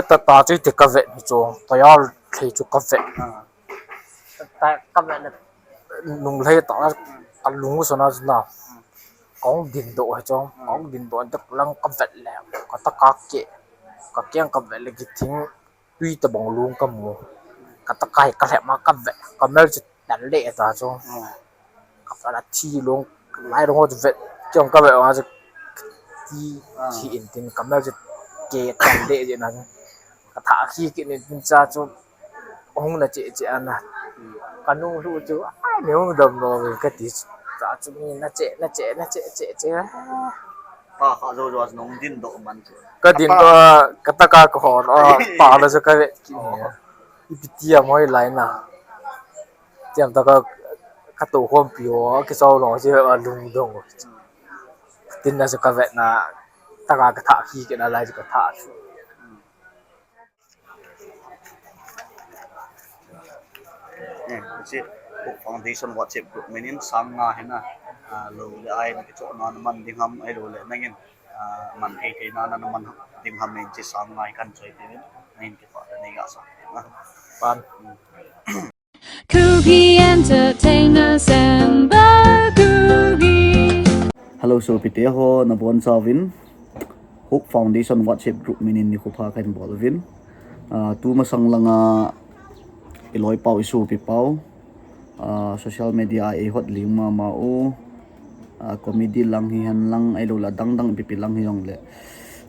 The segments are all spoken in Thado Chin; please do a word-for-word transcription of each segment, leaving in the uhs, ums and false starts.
Tata chu iti ka vet ni chu, tayar thei chu ka vet. Ah. Tata ka vet le. Nung lei ta, ka lung u sana chu na. Kong din do he chu, kong din do tak lang ka vet le. Ka ta ka ke, ka keng ka vet le ki thing tui ta bang lung ka mu. Ka ta kai ka le ma ka vet, ka mel chu tan le ta chu. Ka fa la thi long, lai long ho chu vet, kiong ka vet, ma chu thi, thi in tin, ka mel chu ke tan le je na. Ka tha khi ki ni tin cha chu, hung na che che ana. Ka nung lu chu, ai, ni hung dam lo, ka ti cha chu mi na che, na che, na che, che, che. Pa kha zo zo nung din do man chu. Ka din do, ka ta ka ko ho, pa la chu ka vet ki ni. Ipi ti a moi lai na. Tiam ta ka, ka to khom pi ho, ki sau lo, si a lung dong. Tin na chu ka vet na, ta ka ka tha khi ki na lai chu ka tha. Eh, si Hope Foundation WhatsApp group min in sang nga hi na, ah, lo le ai na ki cho na na man ding ham ai lo le nangin, ah, man thei thei na na man ding ham in si sang nga hi kan choi tin in, nangin ki pa na ni ga sa. Pan. Kuki Entertainers and the Kuki. Hello, sopite ho, nabonchauvin. Hope Foundation WhatsApp group min in nikho pha kahin bol uvin. Ah, tu masang langa i loipau, i sopipau. Ah, social media a eihot ling mama u. Ah, comedy lang hihen lang, ahilou le adang dang ipi ipi lang hijongle.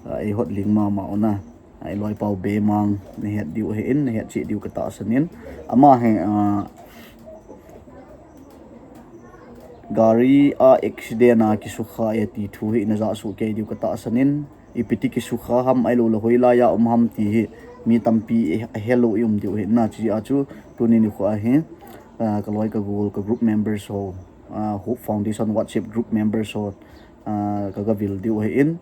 Ah, eihot ling mama u na. Ah, i loipau Bemang, na het diu ahin, na het cheh diu ka tahsan in. Ama hi, ah, gari a accident a kisukha e ti thu hi na ja soh kei diu ka tahsan in. Ipi ti kisukha ham ahilou le hoilai a um ham ti hi mi tampi a helou i um diu ahi na, chujeh a chu tuni nikho a hi, ah, ka loi ka gol ka group members ho, ah, Hope Foundation WhatsApp group members ho, ah, ka gavil diu ahin,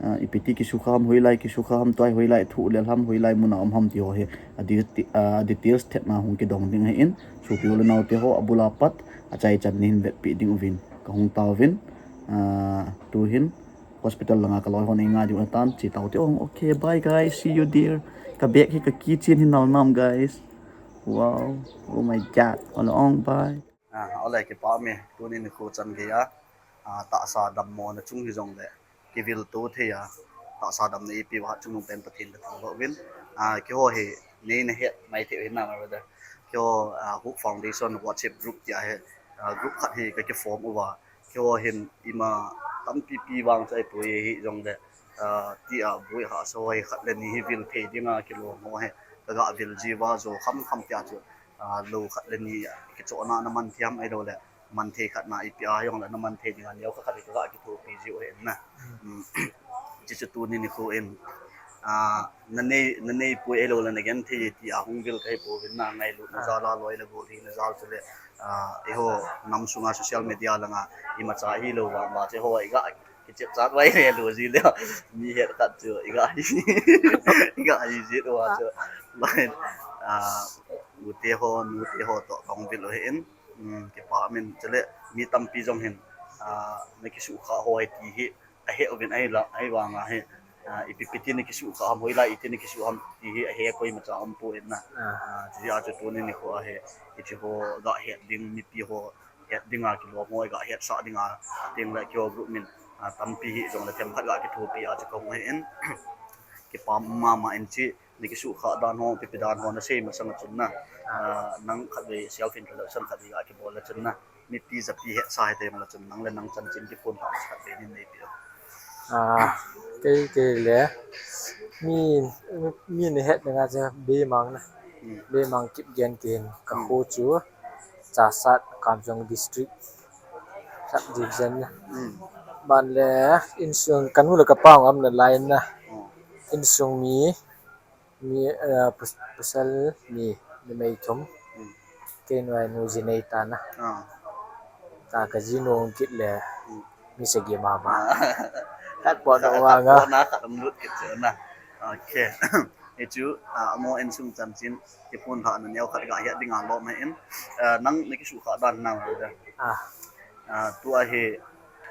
ah, ipi ti kisukha ham, hoilai kisukha ham, tua hi hoilai thu lel ham, hoilai mun a um ham ti ho hi, a details thetna hung kidong ding ahin, sopi u le nao te ho, abul a pat, achaichan nahin vetpeh ding uvin, ka hung tauvin, ah, tu hin, hospital langa ka loi hon ei ngai diu ahitan, che tau te ong, okay, bye guys, see you there. Ka bag hi ka keychain hi nal nam, guys. Wow, oh my God, ole ong, bye. Ah, ole kipa me, tuni nikho chan gei a, ah, tahsa dammo na chung hijongle, kivil to thei a, tahsa damna ipi va chung pen Pathen ka thangvah uvin, ah, keiho hi, nei na het mai thei u hin na, my brother. Keiho, ah, Hope Foundation WhatsApp group ti a hi, ah, group khat hi ka kiform uva, keiho hin ima tampi pi vang chu ahipoi hijongle, ah, ti a boi hahsa ho hi khat le ni hi vil thei dinga kilom ho hi ka ga vil ji uva, jo kham kham ti a chu, ah, lo khat le ni kichohna na man thei ham ahilou le man thei khat na ipi a hijongle na man thei dinga neo khat khat hi ka ga kithopi ji u ahin na. Um, chuchu tuni nikho in, ah, na nei, na nei poi ahilou le na genthei ti a hung vil ka hi pouvin na, ngailutna jal a loi le gol hina jal chule, ah, eiho nam sunga social media langa imacha hilou vang uva chu eiho i ga kichep chat vai le lo ji le. Mi het khat chu i ga hi, i ga hi ji uva chu. Bai, ah, u te ho, nu te ho toh ka hung vil u ahin, um, kipa min chule mi tampi jong hin, ah, na kisukha ho hi ti hi, ahe uvin ahi la, ahivanga hi, ah, ipi ipi ti na kisukha ham, hoilai iti na kisukha ham ti hi ahe koimacha umpoi na. Ah. Ah, chujeh a chu tuni nikho a hi, hiche ho ga het ding, mipi ho het dinga kilom ho ga hetsah dinga, ateng le keiho group min, ah, tampi hijongle themkhat ga kithopi a chu ka hung ahin, kipa mama in chi, na kisukha dan ho, ipi ipi dan ho na sei masang a chun na, ah, nang khatvei self introduction khatvei ga kibol le chun na. Mipi japi hetsa hite mala chun nang le nang chanchin kiphondoh khat ve nin neipe o. Ah, kei, kei le. Mi, mi na het na nga chu Bemang na. Hmm. Bemang Kipgen tin ka kho chu. Chassad, Kamjong District, Sub Division na. Hmm. Ban le insung ka nu le ka pa ngam na line na. Hmm. Insung mi Mi, eh, pas-, pasal ni, numei thum. Hmm. Kei nuai nu ji nei ta na. Ah. Ta ka ji nu kit le, hmm, mi sagi mama. Ah. Khat po na khat, wa khat nga. Po na khat um lut kit chu na. Okay. Hichu, ah, amo insung chanchin, kiphondoh na neo khat ga het ding a lom ahin. Ah, nang na kisukha dan na, brother. Ah. Ah, tua hi,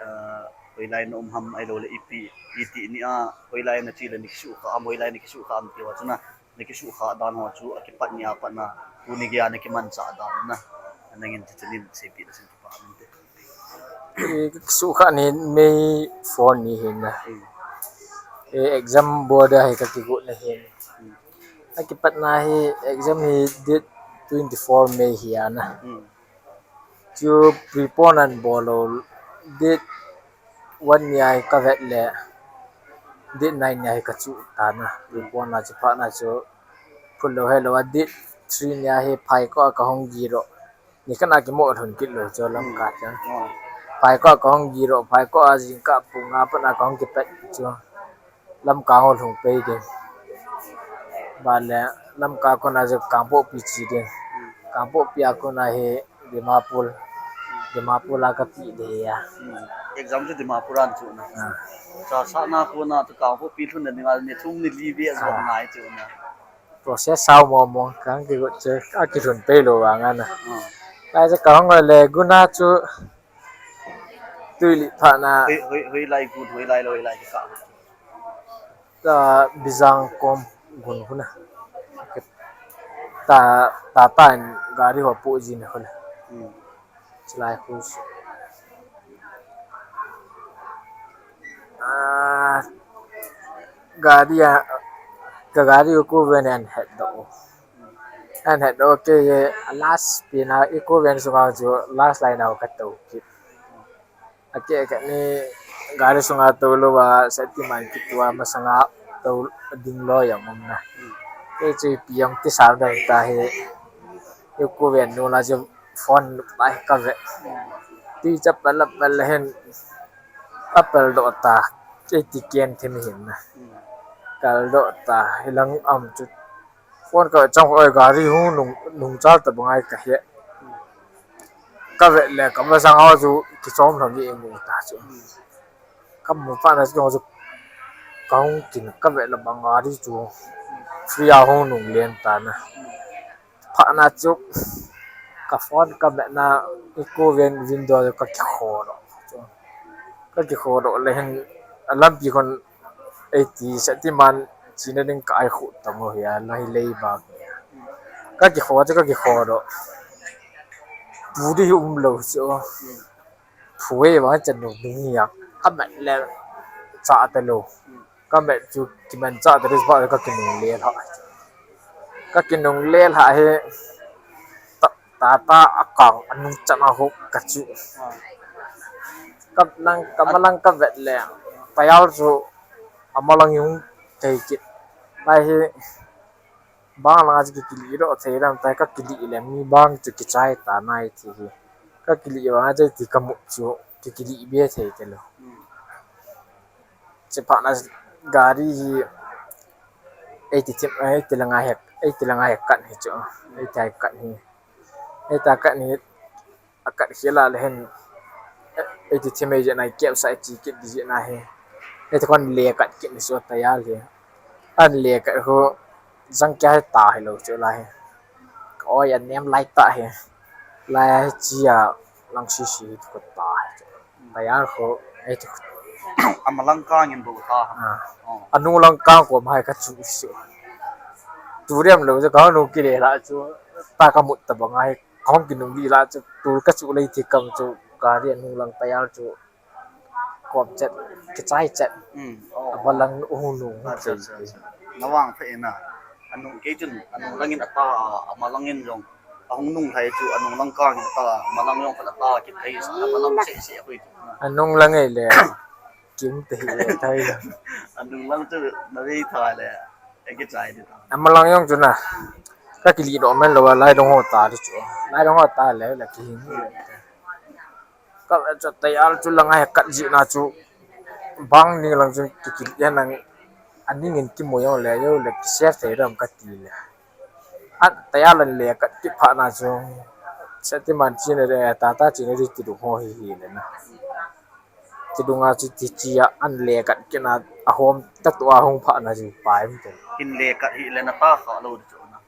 ah, Hoilai na um ham ahilou le ipi, iti ni a, hoilai na che le na kisuhkhah ham, hoilai na kisuhkhah ham ti ho chu na, na kisuhkhah dan ho chu akipat ni a pat na, tuni gei a na kimanchah dan na, nangin ti chu nin seipeh na sin kipa min te. Kisuhkhah ni May four ni hin na. Hmm. E exam board a hi ka kigot na hin. Hmm. Akipat na hi exam hi date twenty-four May hi a na. Hmm. Chu prepone an bol lou date one ni a hi ka vet le date nine ni a hi ka chuh tan a. Prepone a chu phat na chu phut lou helou a date three ni a hi Phaikoh a ka hung giro. Ni khat a kimo lhun kit lou chu Lamka chu. Hmm. Phaikoh a ka hung giro, Phaikoh a jingkah pung nga pat na ka hung kipat chu. Lamka ho lhung pei ding. Ban le Lamka kona jong Kangpokpi che ding. Kangpokpi a kona hi Dimapur. Dimapur a ka pe ding a. Hmm. Exam chu Dimapur a chu na. Ah. Cha sa na kona chu Kangpokpi lhun na ding a ni thum ni li ve a jong ngai chu na. Process sao mo mo kang kigot che a kilhun pei lou vang a na. Hmm. Lai cha ka hung le guna chu Tuilip phat na. Hoi, hoi, hoilai gun, hoilai lou, hoilai kikah. Ta Bijang kom gun khu na. Ta, ta, ta in gari ho pu jin khu na. Hmm. Chulai khu. Ah, gari a, ka gari khu ven an het do. An het do ke ye last pina i khu ven sunga chu last line a ka to kit. Akeh khat ni gari sunga tou lou a, Shaktiman kituh a masanga tou ding lou jong um na. Kei chu ipi jong ti sam dang ta hi. I khu ven nu la chu phone pa hi ka ve. Ti cha pal pal hin a pal doh ta. Kei ti ken them hin na. Kal doh ta hi lang am chu. Phone ka chang oi gari hu nung, nung chal ta bangai ka he. Ka ve le ka masang ho chu kichom lhon nge mu ta chu. Ka mu phat na chu ka hung kin ka ve le bang gari chu free a hung nung len ta na. Phat na chu ka phone ka ve na i khu ven window ka kikho lo chu. Ka kikho lo le hin a lampi khun Eiti Shaktiman chena ding ka ai khu tamo hi a, la hi lei ba. Ka kikho chu ka kikho lo. Pu di um lo chu. Phu e wa chan nu ding ya. Ka met le cha ta lo. Ka met chu kiman cha ta lo ba ka kinung le la. Ka kinung le la he. Ta, ta, ta, a kang, a nung chan a hok ka chu. Ka lang, ka malang ka vet le. Tayal chu, a malang yung thei kit. Lai hi, bang lang a chu kikili ro thei ram, tai ka kili le, mi bang chu kichai ta nai thi hi. Ka kili bang a chu ti ka mu chu, kikili be thei te lo. Che phat na gari hi, eiti thim, eiti langa hek, eiti langa hek kat hi chu, eiti hai kat hi. Heta kat ni, a kat hi la le hin, eiti thim ei jeh na i kep sa i chi kit di jeh na hi. Eiti kon le kat kit ni so tayal hi. An le kat ho, jang kya hi ta hi lo chu la hi. Ka oi an nem lai ta hi. Lai hi chi a lang si si hi ko ta hi. Tayal ho, eiti. A malang kang in bo ta. Ah. Oh. A nung lang kang ko mai ka chu si. Tu riam lo chu ka nung ki le la chu. Ta ka mut ta bangai. Kong kinung li la chu tul ka chu lei thi kam chu gari a nung lang tayal chu kom chet kichai chet. Hmm. A ba lang u nung. Acha, acha, acha. Na vang phe na. A nung kei chun a nung lang in a ta a ma lang in jong. A hung nung lai chu a nung lang kang in a ta a ma lang jong pha a ta kithei sa a ma lang se se a hui. A nung lang ei le. Kim te hi le thai. A nung lang chu na vei tha le. E kichai di ta. A ma lang jong chu na. Ka kili do men lo lai dong ho ta di chu. Lai dong ho ta le la ki hin. Ka ve chu tayal chu langa he kat ji na chu bang ni lang chu ki ki ya nang ani ngin ki mo yo le yo le ki se se ram ka ti le. At tayal an le kat ki pha na chu Shaktiman chi na le ta ta chi na ri ti du ho hi hi le na. Ti du nga chu ti chi ya an le kat ki na a hom ta tu a hung pha na chu pai mi te. Hin le kat hi le na ta kha lo chu na.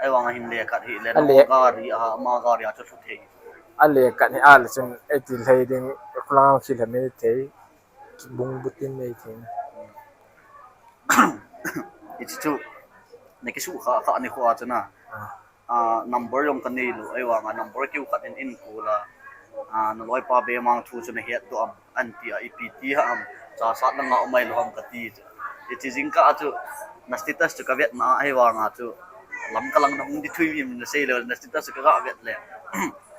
Ai vang hin le kat hi le na gari a ma gari a chu thu thei. Ale kat hi ale chun, eti lhei ding, kulang khi lha mei thei, kibung butin mei thei. Hichu, na kisu kha, kha ni kho a chana. Ah. Ah, number jong ka nei lou, ahivanga number keu khat in in call a. Ah, na loipa Bemang thu chu na het doh am, an ti a, ipi ti ham, cha sat na nga umai lou ham ka ti chu. Hichi jingkah chu, na status chu ka vet na, ahivanga chu, lam ka lang na hung di thui mi na sei lou, na status chu ka ga vet le.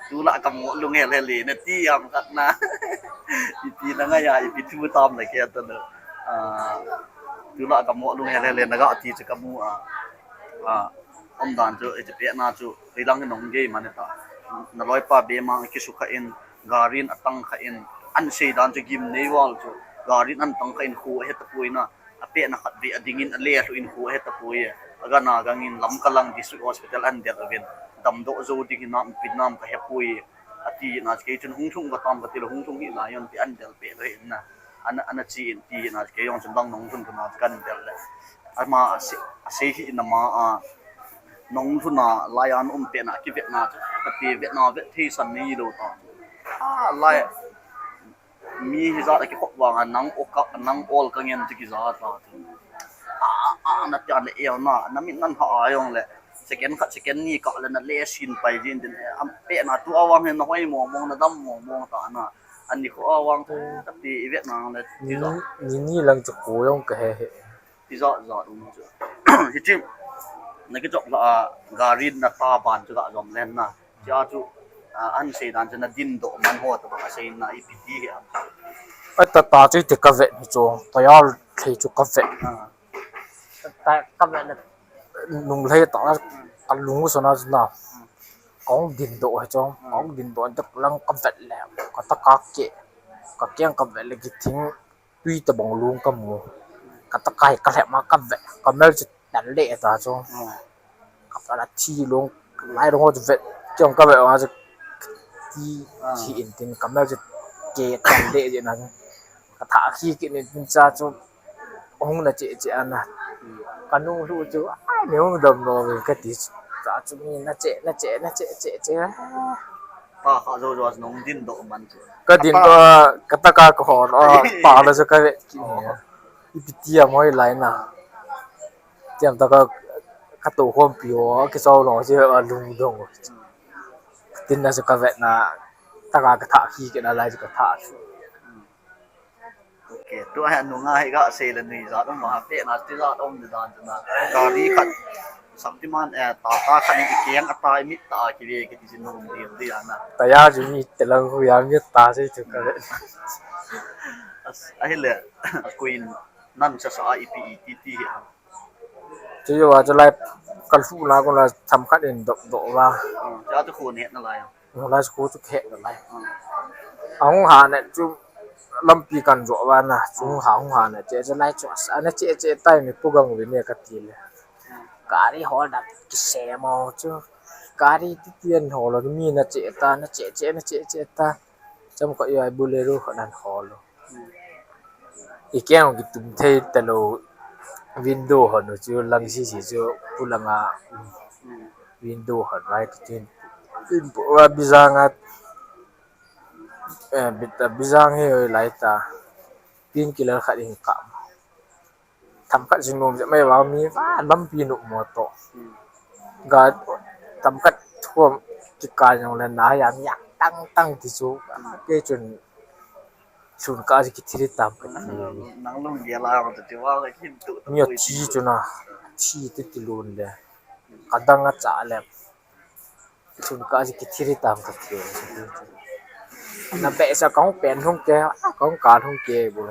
Tulai ka mo lung hel hel le, na ti am khat na. Ipi na ngai a, ipi thu tam le ke ta na. Ah, tulai ka mo lung hel hel le, na ga ti chu ka mu a. Ah, Umdan chu, iti pehna chu, hilang nong gei mani ta. Na loipa Bemang kisu kha in, garin atang kha in, an sei dan chu gim nei val chu, garin an tang kha in khu he ta pui na, a pehna khat ve a ding in a le hlu in khu he ta pui. A gana gang in lam ka lang district hospital an del a vin, dam doh zo ding hinam, pinam ka he pui. A ti na kei chun hung thung ka tam ka ti lo hung thung hi na yon ti an del pe lo hin na. Ana, ana chi in ti na kei jong chun bang nong thun thun a kan del le. Ama a sei, a sei hi na ma a nong thun a lai an um pe na ki vet na chu. Ka ti vet na vet thei san ni lo ta. A lai mi hi za ki khop vang a nang o ka nang ol ka ngen ti ki za ta. A, a, na ti an le el na, na min nan ha a jong le. Second khat, second ni kah le na le sin pai jin din, eh, am pe na tu awang hin na hoi mong mong na dam mong mong ta na. Ani kho awang tu ka ti i vet na le ti za. Ni, ni, ni lang chu ko jong ka he he. Ti za za um chu. Hichi, na ki chok la, ah, gari na ta ban chu ka jom len na. Chia chu, ah, an sei dan chu na din doh man ho ta ba sei na ipi ti he am. A ta ta chu ti ka vet ni chu. Ta yal thei chu ka vet. Ah. Ta ka vet na. Nung lhei ta na ka lung so na na. Kong din doh he chong, kong din doh ta lang ka vet le. Ka ta ka ke. Ka keng ka vet le ki thing tui ta bong lung ka mu. Ka ta kai ka lhe ma ka vet. Ka mel chu tan le ta chong. Ka pa la thi long lai long chu vet. Chong ka vet ma chu ti thi in tin ka mel chu ke tan le je na. Ka tha khi ki ni tin cha chu hung na che che ana. Ka nung lu chu, ai, ni hung dam no ve ka ti. Cha chu mi na che, na che, na che, che, che. Pa kha zo zo nong din doh man chu. Ka din doh, ka ta ka ko ho, pa la chu ka ve ki ni. Ipi ti a moi lai na. Tiam ta ka, ka to khom pi ho, ki sau lo chu a lung dong. Tin na chu ka vet na, ta ka ka tha khi ki na lai chu ka tha. Okay, tu hai nunga hai ga sei le nui za dong ma pe na ti za dong ni dan na. Gari khat Shaktiman, eh, Tata khat ni keng ata i mit ta ki ve ki ti sin nung di di ana. Ta ya ju mi te lang hu ya mi ta sei chu ka. As, ahile, Queen nan sa sa ipi i ti ti hi a. Chu yo a chu lai ka lhu na ko na tham khat in doh doh va. Hmm, cha tu khu ne na lai. Nung lai school chu khe ka lai. Ahung ha ne chu lampi kan jo va na, chu ha hung ha ne che che lai chu asa na che che tai mi pu gang vi ne ka ti le. Gari hol da ki se mo chu. Gari ti ti an hol mi na che ta, na che che, na che che ta. Cham ko i ai Bolero ko nan hol. I keng ki tum thei ta lo window hon u chu lang si si chu pu langa window hon vai tu chin. In pu wa bizang a, eh, bit a bizang he lai ta. Tin kila khat in kam. Tham khat jing nom je mai wa mi va lampi nu mo to. Ga tham khat thuam ki ka jong le na ya mi yak tang tang ti chu. Ke chun Sun ka si ki thiri tam ka ti. Nang lung ge la ro te wa ka kin tu. Mi a thi chu na. Thi ti ti lun le. Ka dang a cha le. Sun ka si ki thiri tam ka ti. Na be sa kong pen hung ke, kong ka hung ke bu.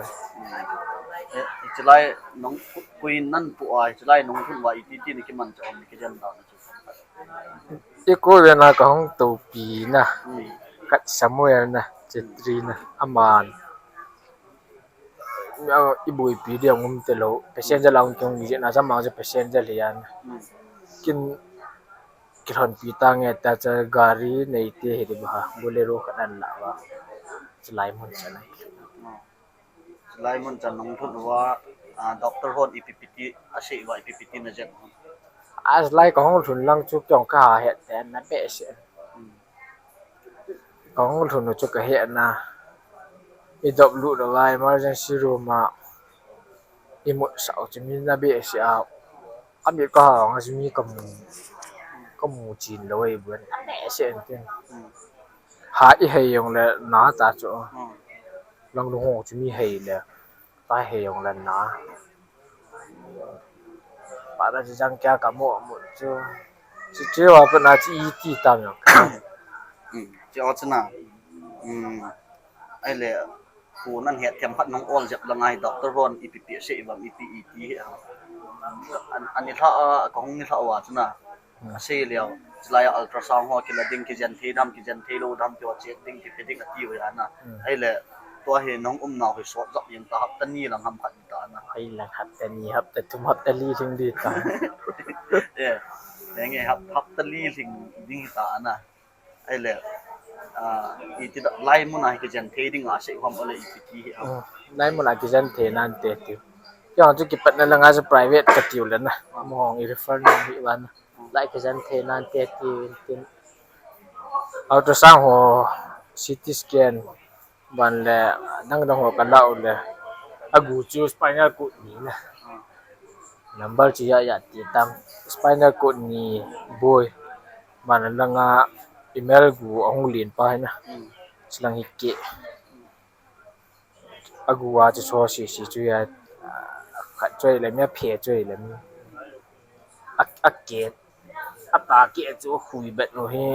Chilai nong kuin nan pu ai, chilai nong thun wa i ti ti ni ki man cha om ni ki jam da na chu. I ko ve na ka hung to pi na. Kat Samuel na, Chetri na, aman. Ibu ipi dia ngum te lo, passenger lang kong ni na sama je passenger lian. Kin kilhon pi ta nge ta cha gari nei te hi di ba, Bolero ka nan la ba. Chilai mun cha nai. Lai mun chan nong thun uva, ah, doctor hon ipi pi ti, a sei uva ipi pi ti na jet hon. As lai ka hong thun lang chu kyong ka ha het te na pe se. Hmm. Kahung lhun u chu kahetna, i dop lut uva emergency room a i mut sah u chu mi na behseh a, a mit kahang a chu mi kamu, kamu chin lou ahi bou. A behseh in tin. Ha i hei jong le na ta chu. Lang lung ho chu mi hei le ta hei jong le na. Phat a chu jang kia kamu mu chu. Chu chu a pat na chu iti tam jong. Chu a chu na. Ahile, khu nan het them khat nung ol jep langa hi doctor hon ipi pi sei vam ipi iti hi a. An, an i lha a, kahung i lha uva chu na. Asei leo, chulai a ultrasound ho kila ding, kijen thei dam, kijen thei lou dam, ti ho check ding, kipe ding ati uva na. Ahile, tua hi nung umnau hi sot jep jeng ta, hapta ni lang ham khat ta na. Ahile hapta ni, hapta thum, hapta li lhing di ta. Eh, henge hap, hapta li lhing ding ta na. Ahile, ah, iti da, lai mun a hi kijen thei ding a sei ham ole ipi ti hi a. Lai mun a kijen thei nante tiu. Kei jong chu kipatna langa chu private katiu le na. Amahon i refer na hi uva na. Lai kijen thei nante tiu tin. Ultrasound ho, C T scan, ban le, dang dang ho kala u le, agu chu spinal cord ni na. Number chu ya ya ti tam, spinal cord ni boi, ban langa emal gu ahung len pa hi na. Chulang hi keh. Agu a chu so si si chu ya, khat chu ahile mi, aphe chu ahile mi. A, akeh, ata keh chu akhui bet u hi.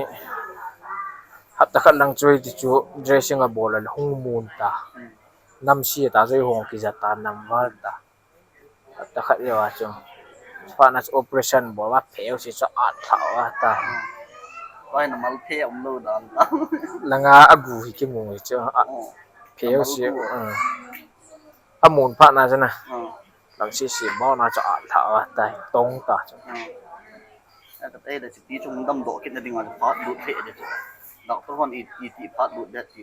Hapta khat lang chu ti chu dressing abol a le hung mun ta. Nam si ta chu hung kija ta, nam val ta. Hapta khat lou a chu. Phat na chu operation bol a, phe u si chu at lha uva ta. Pai na mal phe um lou dan ta. Langa agu hi kimu hi chu. Phe u si. Amun phat na chu na. Lang si si bol na chu at lha uva ta. Tong ta chu. Ka tei da chu ti chung damdoh kit na ding a phat lut phe de chu. Doctor hon i, iti phat lut de ti.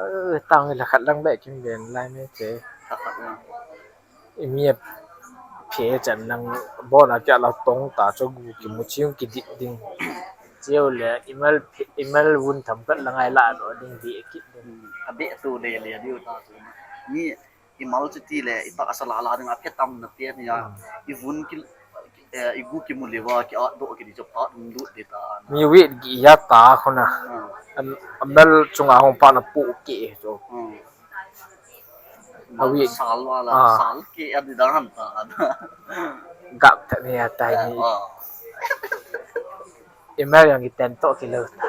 Eh, tang la khat lang be kim ben lai me che. Khat khat na. I mi a phe chan lang bol a kia la tong ta chu gu kimu ching kidit ding. Cheu le emal phe, emal vun tham khat lang ai la doh ding di kit ding. Ka be tu le le diu ta chu. Ni i mal chu ti le, i tahsa la la ding a phe tam na te ni a, i vun ki, eh, i gu kimu le va, ki at doh ki di chu phat um lut de ta na. Mi weight gi ya ta khu na. Am, amel chunga hung phat na pu ki chu. A weight. Sal wala, sal ki a di dang han ta na. Gap ta ni a tai ni. Emal jong kiten to ki lou ta.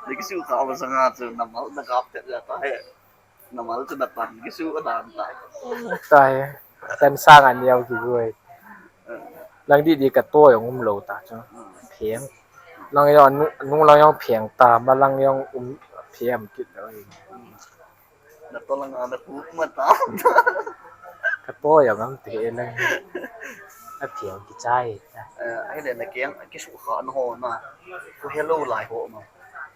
Ni ki su ta ma sanga chu na mal na gap te ja ta he. Na mal chu na tan kisu ka dan ta. Tai. Tan sang an yau ki goi. Lang di di ka to jong um lou ta chu. Pheng. Lang jong nu, nu lang jong pheng ta, ma lang jong um pheng kit lou. Na to lang a na pu ma ta. Ka to jong um te lang. A pheng kichai ta. Eh, ahile na keng kisu kha na ho na. Ko hello lai ho ma.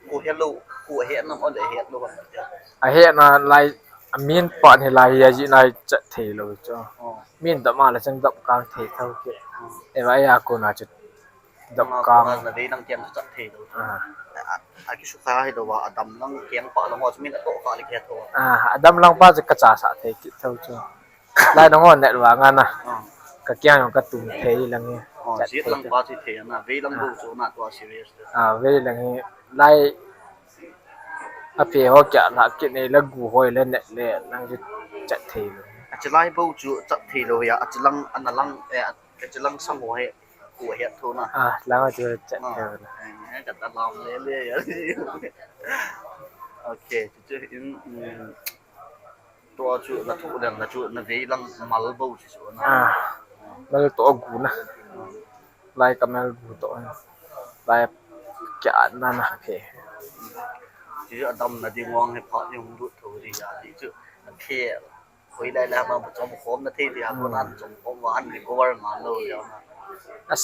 Ko hello, ko he na ole he lo. Ahe na lai, amin pa ni lai hi aji nai chat thei lou chu. Min dam a la chang dam kang thei thou ke. Eva ya ko na chu dam kang. Na vei lang kiam chu chat thei lou. A kisu kha hi lou va, adam lang kiam pa lang ho chu min a to kha le ke tho. A, adam lang pa chu ka cha sa thei kit thou chu. Lai nang on net vang a na. Ka kiang jong ka tum thei lang hi. Chat thei lang pa chu thei na, vei lang bu chu na tua serious. A, vei lang hi. Lai a pe ho kia la kit nei la gu hoi le net le nang chu chat thei lo. A chi lai bu chu chat thei lo ya, a chi lang, a na lang, eh, a chi lang sang ho he, ku he tho na. A, lang chu chat thei lo. Eh, ka ta lam le le ya. Okay, chu chu in, mm, Tua chu na thu leng na chu na vei lang mal bo chu chu na. A, mal to gu na. Lai ka mal gu to. Lai kia na na phe. Chu chu adam na ding vang he pha ding lut tho ri ya ti chu. Na phe. Khoi lai lai ma chom khom na thei dia ko nan chom khom wa an recover ma lo ya na. As,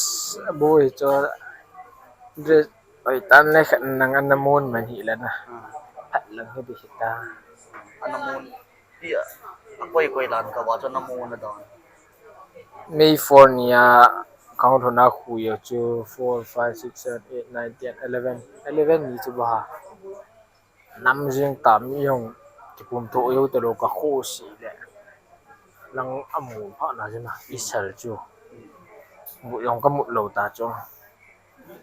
boi chu dress oi tan le khat nang an na mon man hi la na. Phat lang hi di hi ta. An na mon. Tia, a koi koi lan ka wa chu na mu na don. May four ni a Ang lhun a khu yo chu four, five, six, seven, eight, nine, ten, eleven, eleven ni chu ba ha. Nam jing tam i hong kipum tho yo te lo ka khu si le. Lang amu pha na jina isal chu. Bu yong ka mut lo ta chu.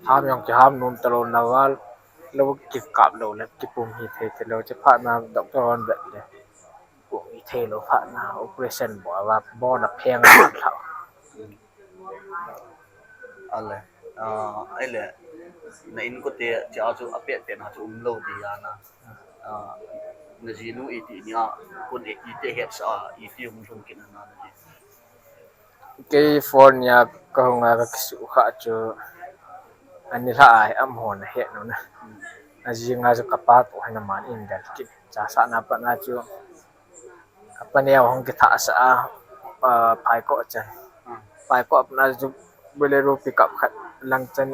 Ham yong ki ham num ta lo na val. Lo ki kap lo le kipum hi thei thei lo che pha na doctor hon vet le. Pum hi thei lo pha na operation bo va bo na pheng la. Ale, ah, ale, na inkote, chia chu apet pet na chu um lo di ya na. Ah, na jinu iti nia, kun e iti het sa, iti um thum kin na na di. Kei four nia ka hung a ka kisu kha chu, ani la ai am hon het no na. A ji nga chu ka pa to hena man in dal ki. Cha sa na pa na chu. Ka pa neo hong kitha sa a, ah, phai ko chan. Hmm. Phai ko apna chu Bolero pickup khat lang chan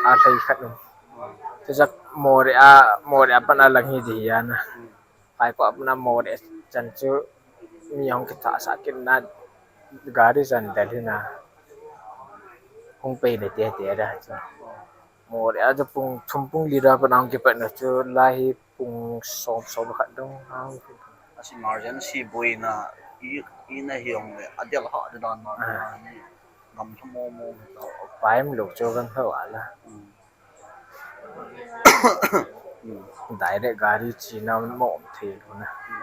a hlei khat um. Hmm. Chu jak Moreh a, Moreh a pan a lang hi di ya na. Hmm. Phai ko apna Moreh chan chu mi hong kitha sa kin na gari chan dal hi na. Hong pe le te te da chu. Moreh a chu pung thum pung li da pan ang kipat na chu lai hi pung som som khat dong ang. Asi emergency boina i, i na hi ong le, a del ha de dan na, ah, ni gam thamo mo ta. Paim lo chu gam tho ala. Hmm. Hmm. Direct gari chi na mo thei lo na. Hmm.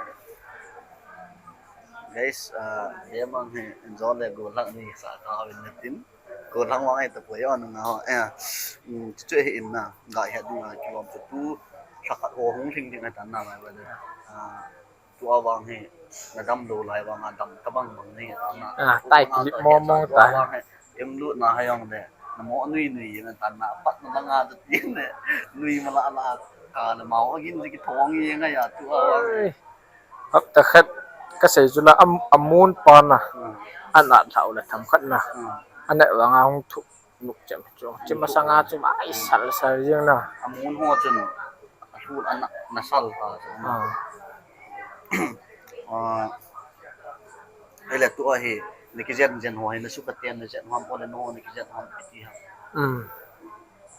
Guys, ah, dia mang hi enjoy le go lang ni sa ka win na tin. Ko lang wang ai ta poi on na ho. Eh, mm, chu chu hi in na. Ga he ding a kilom chu tu. Tha khat ho hung hling ding a tan na mai wa de. Ah, tu a wang hi. Na dam lo lai wang a dam ta bang bang ni ta na. Ah, tai ki mo mo ta. Em lu na ha yong de. Na mo nui nui na tan na pat na lang a tu tin de. Nui ma la la ka na ma wa gin ji ki thong ye nga ya tu a wang. Oi. Hapta khat ka sei chu la am, amun pa na. Hmm. An at thau la tham khat na. Hmm. An at wanga hung thu nuk chem chu. Chim masanga chu ai sal sal jing na. Amun ho chun. Athul an na sal pa chu. Ah. Ah. Ele tu a hi. Ni ki jen jen ho hi na su ka ten na jen ho am ole no ni ki jen ho am ki ha. Hmm.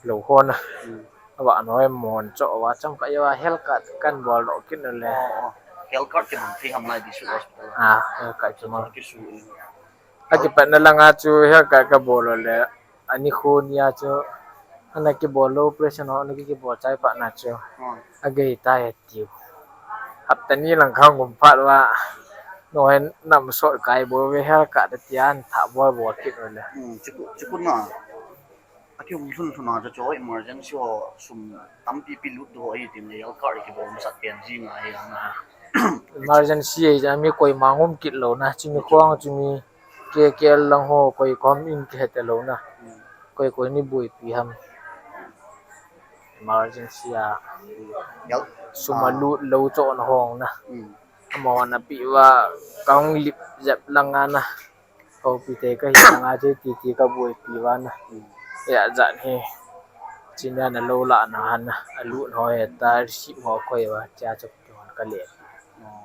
Lo ho na. Hmm. Awa noi mon cho wa cham ka yawa health card kan bol lo kin le. Oh, oh. Health card kin thei ham lai district hospital. Ah, health card chu ma. Ki su. A kipat na langa chu health card ka bol le. Ani khu nia chu. Ana ki bol lo operation ho ana ki, ki bol chai pa na chu. Hmm. A gei ta he tiu. Hapta ni lang khang gum phat wa. No hen nam so kai bol ve health card tian tha bol bol kin le. Hmm, chu chu na. A ki um lhun lhun a chu emergency ho sum tampi pi lut do ahi tin le health card ki bol masat pen ji nga hi ang na. Emergency hi ja mi koi mang um kit lo na, chimi khong chimi K K L lang ho koi kom in ki het lo na. Hmm. Koi koi ni boipi ham. Emergency a. Health, sum a ah, lut lo cho na hong na. Hmm. Amo na pi wa kong lip jep lang a na. Ko pi te ka hi nga che ti ti ka boipi wa na. Hmm. Ya jan hi. China na lo la na han na. A lut ho he ta si mo koi wa cha chok ki hon ka le. Oh.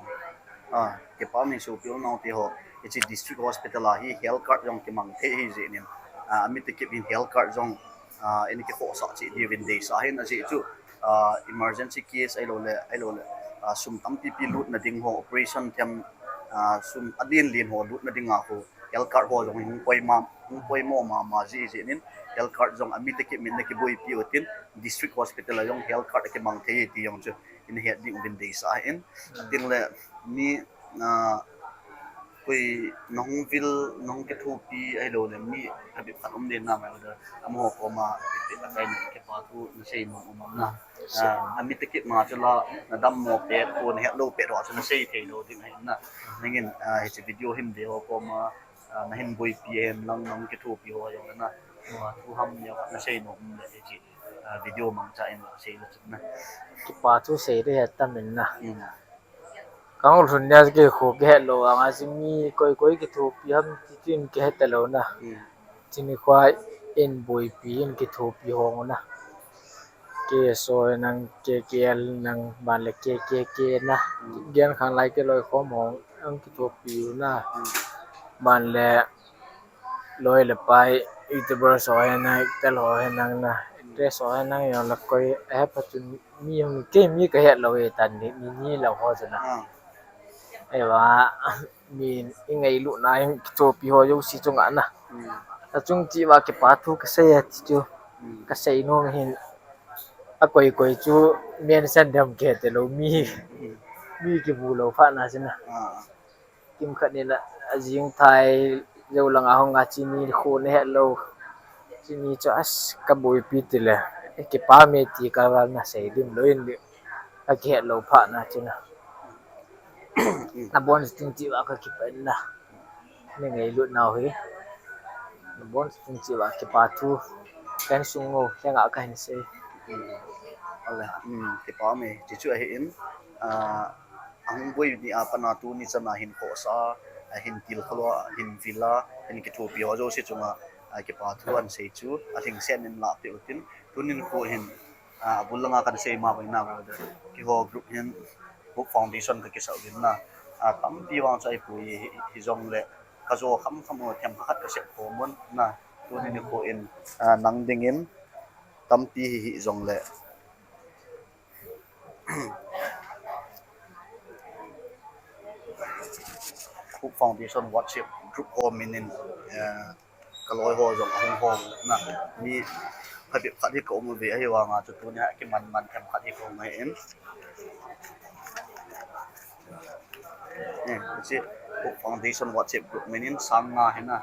Ah, kipa mi su piu nau ti ho. Ichi district hospital a hi health card jong kimang thei hi ji nin. Ah, mi te kip in health card jong, ah, in ki ko sa chi di vin dei sa hin a ji chu. Ah, emergency case ai lo le, ai lo le. Ah, sum tampi pi lut na ding ho, operation them, ah, sum a din lin ho lut na ding a ho. Health card ho jong hung poi ma, hung poi mo ma ma ji ji nin. Health card jong a mi te kip min na ki boipi u tin. District hospital a jong health card a kimang thei ti jong chu. In het ding vin dei sa hin. Tin le ni na koi na hung vil, na hung kithopi ai lo le mi khabit khat um den na mai order. Amo ho koma, ipi akai na kipa thu na sei mo um na. Ah, ami te kip ma chu la, na dam mo pe, ko na het lo pe ro chu na sei thei lo ding ai na. Nangin, ah, hichi video hin de ho koma, ah, na hin boipi hen lang na hung kithopi ho jong na. Ah, thu ham ya na sei no um le hichi, ah, video mangcha in la sei lo chu na. Kipa thu sei de het tam in na. Hmm. Kang lhun nia ki khu ki het lo anga si mi koi koi kithopi ham ti tin ki het lo na. Hmm. Chini khwa in boipi in kithopi hong na. K S O nang K K L nang ban le K K K na. Hmm. Gen khang lai ke loi khom hong ang kithopi u na. Hmm. Ban le loi le pai YouTuber so he nang, actor ho he nang na, actress ho he nang, yo la koi, eh, pa chun mi hung ke mi ka het lo e tan ni, ni, ni lo ho chun na. Ah. Ei va, mi i ngailut na, i kichopi ho jouse chunga na. Hmm. A chung chi va kipa thu ka sei a ti chu. Hmm. Ka sei nom hin. A koi koi chu mention dem ke te lo mi. Hmm. Mi kibu lo pha na chun na. Ah. Kimkhat ni la, a jing thai, jo langa hung a chini khu ne het lo. Chini chu as ka boipi ti le. Kipa me ti ka val na sei dim lo in di. A kihet lo pha na chun na. Na bon ting chi va ka kipa in na. Ni ngailut nau hi. Na bon ting chi va kipa thu. Kan sung ngo, kan a kan sei. Ale. Hmm, kipa me, ti chu ahi in. Ah, Ahung boi ni a pat na tuni chan a hin khohsah a, ahin til khalou a, ahin vil a, ahin kithopi ho jouse chunga, a, kipa thu ahin sei chu, alhingset in lah peh u tin, tunin khu hin, a, abul langa kan sei ma bang na, keiho group hin, Hope Foundation ka kisah uvin na, a, tampi vang chu ahipoi hi, hijongle, ka jo kham kham u, themkhat ka sep khom un na, tunin khu in, a, nang dingin, tampi hi hijongle, Hope Foundation WhatsApp group ho min in, eh, ka loi ho jong ahung hom na, mi phabep khat hi ka um uve, ahivanga chu tunia kiman man themkhat hi ka um ahi in. Eh, hiche Hope Foundation WhatsApp group min in sang nga hi na,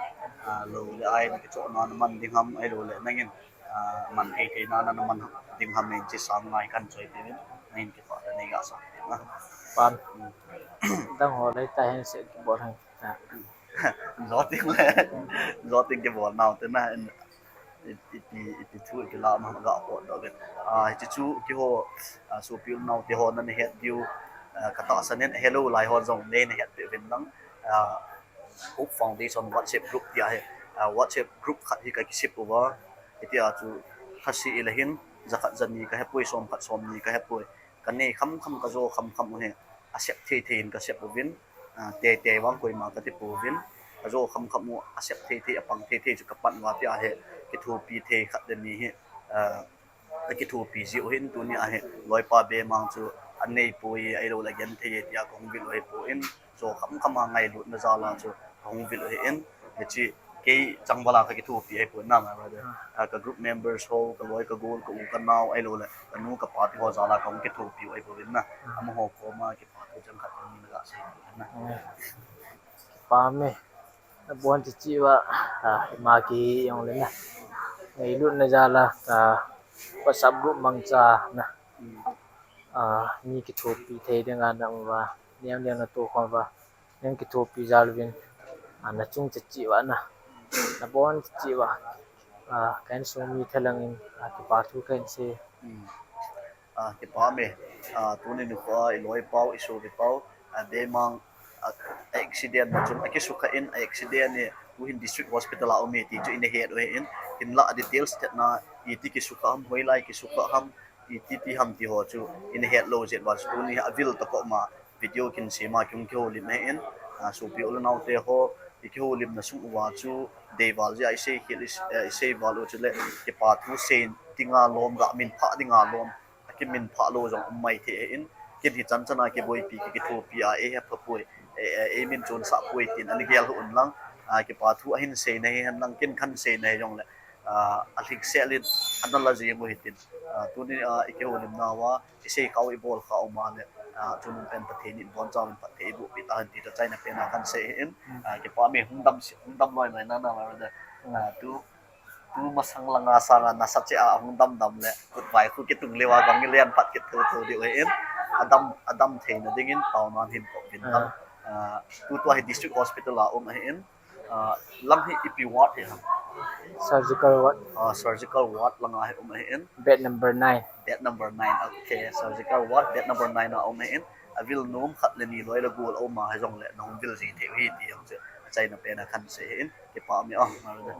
ah, lou le ai na kichohna na man ding ham, ahilou le nangin, ah, man thei thei na, na man ding ham in chi sang nga hi kan choi uvin, nangin kipah tah nei ga sa. Pan. Hmm. Dang ho lei ta hen se kibol hen. Ah. Lou ding le, lou ding kibol nau te na, in, i, ipi, ipi thu kila ma ga pot doh uvin. Ah, hiche chu keiho, ah, sopi u le nao te ho na na het diu, ah, ka tahsan in, hello lai ho jong nei na het peh uvin lang. Ah, Hope Foundation WhatsApp group tia hi, ah, WhatsApp group khat hi ka kisep uva, hitia chu khasi ile hin, jakhat jani ka hepoi, somkhat somni ka hepoi, ka nei kham kham, ka jo kham kham u hi, asep thei thei in ka sep uvin, ah, tei tei vang koima ka ti pouvin, ka jo kham kham u, asep thei thei, apang thei thei chu ka pan uva tia hi, kithopi thei khat le ni hi, ah, Ka kithopi jiu hin tunia hi, loipa Bemang chu anei poi, ahilou le genthei e tia kahung vil u ahipoi, jo kham kham a ngailutna jal a chu kahung vil u ahin, hiche kei changval a ka kithopi ahipoi na, my brother. Ah, ka group members ho, ka loi ka gol, ka u ka nao, ahilou le ka nu ka pa te ho jal a kahung kithopi u ahipoi na. Amaho koma kipa thu chang khat ni na ga sei na. Kipa me. Nabon ti chi uva, ah, ima kihi jong le na. Ngailutna jal a, ah, WhatsApp group mangcha na. Ah, mi kithopi thei dinga na um uva, niam niam na tohkhom uva, niam kithopi jal uvin, ah, na chung ti chi uva na. Nabon ti chi uva, ah, ka insung mi thalang in, ah, kipa thu ka hin sei. Hmm. Ah, kipa me, ah, tuni nikho a i loipau, i sopipau, ah, Bemang, ah, a accident na chun, akisukha in, a accident hi, tuhin district hospital a um e ti chu ina het u ahin, hinlah a details thetna, iti kisukha ham, hoilai kisukha ham, iti ti ham ti ho chu, ina het lou jeh uva chu, tuni hi avil tah koma, video kin sema kihung kihoulim ahin, ah, sopi u le nao te ho, i kihoulimna sung uva chu, deival jeh a i sei khel, i s-, eh, i sei val u chule, kipa thu sei dinga lom, ga minphah dinga lom, akiminphah lou jong um maithei ahin, ken hichan chan a kiboipi, ki, kithopi a, ei hepha poi, ei, ei, ei min chonsah poi tin, ana gel hih un lang, ah, kipa thu ahin seina hihen lang, ken kahin seina hijongle, ah, alhingsel in, ana la jeng u hitin, ah, tuni, ah, i kihoulimna uva, i sei kha u, i bol kha u ma le, ah, chungnung pen Pathen in boncha in phatthei eiboh peh tahen ti chu achaina pen a kahin sei ahin, ah, kipa me hung dam se, hung dam loi mai na na, my brother. Ah, tu, tu masang langa sanga nasa cheh a hung dam dam le, kut vai khu kitung leuva, gam ngilen phat kit thotho diu ahin, adam, adam theina dingin, taona hin kop vin dam. Ah, tutua hi district hospital a um ahin, ah, lang hi ipi ward hi ham? Surgical ward. Ah, surgical ward langa hi um ahin. Bed number nine. Bed number nine. Okay, surgical ward, bed number nine a um ahin. Avil nom khat le ni loi le gol a um a hijongle, nahung vil ji thei u ahi ti jong chu achaina pen a kahin sei ahin. Kipa me o, my brother.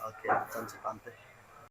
Okay, chan chu tante.